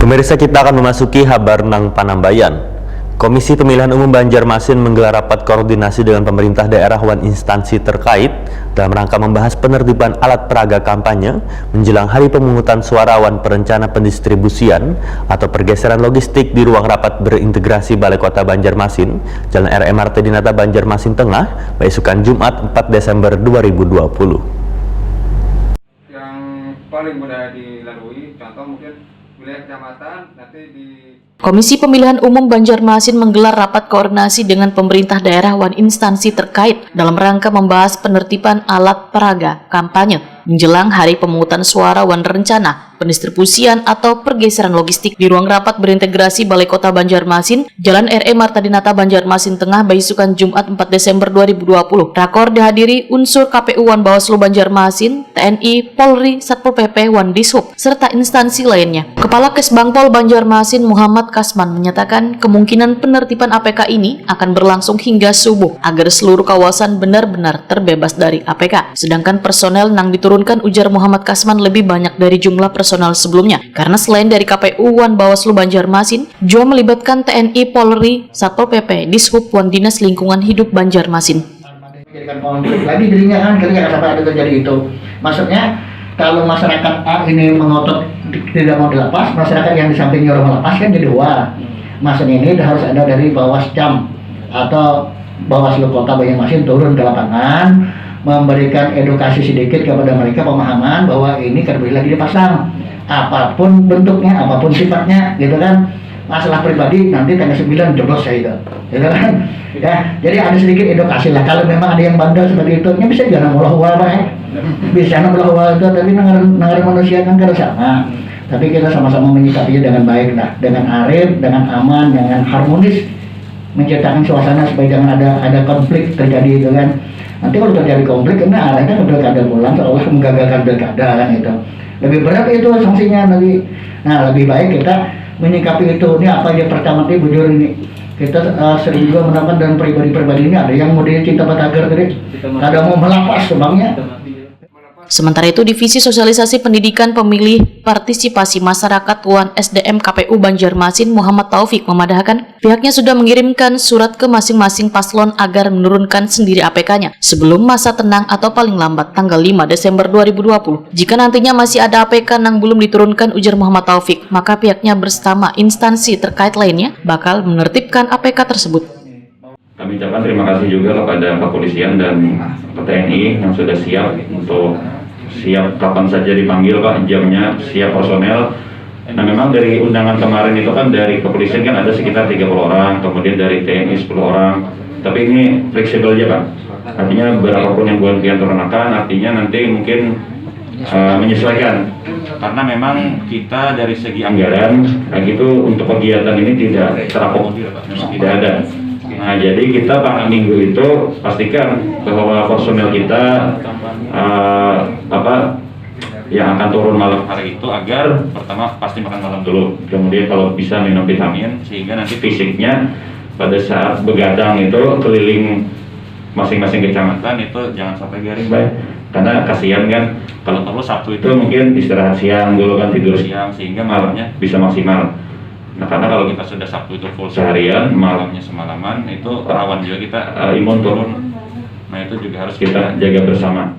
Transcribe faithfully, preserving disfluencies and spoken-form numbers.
Pemirsa, kita akan memasuki habar nang panambayan. Komisi Pemilihan Umum Banjarmasin menggelar rapat koordinasi dengan pemerintah daerah wan instansi terkait dalam rangka membahas penertiban alat peraga kampanye menjelang hari pemungutan suara wan perencana pendistribusian atau pergeseran logistik di ruang rapat berintegrasi Balai Kota Banjarmasin, Jalan R M Arta Dinata, Banjarmasin Tengah, baisukan Jumat empat Desember dua ribu dua puluh. Yang paling mudah dilalui, contoh mungkin wilayah kecamatan, nanti di Komisi Pemilihan Umum Banjarmasin menggelar rapat koordinasi dengan pemerintah daerah wan instansi terkait dalam rangka membahas penertiban alat peraga kampanye menjelang hari pemungutan suara wan rencana pendistribusian atau pergeseran logistik di ruang rapat berintegrasi Balai Kota Banjarmasin, Jalan R M Arta Dinata, Banjarmasin Tengah, baisukan Jumat empat Desember dua ribu dua puluh. Rakor dihadiri unsur K P U wan Bawaslu Banjarmasin, T N I, Polri, Satpol P P, wan Dishub, serta instansi lainnya. Kepala Kesbangpol Banjarmasin, Muhammad Kasman, menyatakan kemungkinan penertiban A P K ini akan berlangsung hingga subuh agar seluruh kawasan benar-benar terbebas dari A P K. Sedangkan personel nang diturunkan, ujar Muhammad Kasman, lebih banyak dari jumlah personel sebelumnya, karena selain dari K P U wan Bawaslu Banjarmasin, jua melibatkan T N I, Polri, Satpol P P, Dishub, wan Dinas Lingkungan Hidup Banjarmasin. Jadikan konflik lagi jadinya kan, kita jangan sampai ada terjadi itu. Maksudnya, kalau masyarakat A ini mengotot tidak mau dilepas, masyarakat yang di samping nyuruh melepas kan jadi dua. Maksudnya, ini harus ada dari Bawascam atau Bawaslu Kota Banjarmasin turun ke lapangan, memberikan edukasi sedikit kepada mereka, pemahaman bahwa ini karbit lagi dipasang, apapun bentuknya, apapun sifatnya, gitu kan. Masalah pribadi, nanti tanggal sembilan jeblos saya itu, gitu kan. Ya, jadi ada sedikit edukasi lah. Kalau memang ada yang bandel seperti itu, nya bisa juga nang maulah wal, Pak, ya. Bisa nang maulah wal itu, tapi nang ngaran, nang ngaran manusia kan kada sama. Tapi kita sama-sama menyikapinya dengan baik lah, dengan arif, dengan aman, dengan harmonis, menciptakan suasana supaya jangan ada ada konflik terjadi itu kan. Nanti kalau terjadi konflik, karena arahnya ke pilkada pulang, seolah menggagalkan pilkada kan itu. Lebih berat itu sanksinya nanti. Nah, lebih baik kita menyikapi itu. Ini apa aja pertama ini, bujur ini, kita eh, sering juga menemukan dalam pribadi-pribadi ini ada yang modelnya cinta batagar tadi, kada mau melepas sebangnya. Sementara itu, Divisi Sosialisasi Pendidikan Pemilih Partisipasi Masyarakat wan S D M K P U Banjarmasin, Muhammad Taufik, memadahkan pihaknya sudah mengirimkan surat ke masing-masing paslon agar menurunkan sendiri A P K-nya sebelum masa tenang atau paling lambat tanggal lima Desember dua ribu dua puluh. Jika nantinya masih ada A P K nang belum diturunkan, ujar Muhammad Taufik, maka pihaknya bersama instansi terkait lainnya bakal menertibkan A P K tersebut. Kami ucapkan terima kasih juga kepada kepolisian dan T N I yang sudah siap untuk siap kapan saja dipanggil, Pak, jamnya siap personel. Nah, memang dari undangan kemarin itu kan dari kepolisian kan ada sekitar tiga puluh orang, kemudian dari T N I sepuluh orang. Tapi ini fleksibel aja, Pak. Artinya berapapun yang buat pian turunkan, artinya nanti mungkin eh, menyesuaikan. Karena memang kita dari segi anggaran, nah, gitu, untuk kegiatan ini tidak terakomodir, Pak. Memang tidak ada. Nah, jadi kita pada minggu itu pastikan bahwa personel kita eh, apa yang akan turun malam hari itu agar pertama pasti makan malam dulu, kemudian kalau bisa minum vitamin sehingga nanti fisiknya pada saat begadang itu keliling masing-masing kecamatan itu jangan sampai garing, Bay. Karena kasihan kan, kalau perlu Sabtu itu mungkin istirahat siang dulu kan, tidur siang, sehingga malamnya bisa maksimal. Nah, karena kalau kita sudah Sabtu itu full seharian, malamnya semalaman, itu rawan juga kita eh, imun turun. Nah, itu juga harus kita jaga bersama.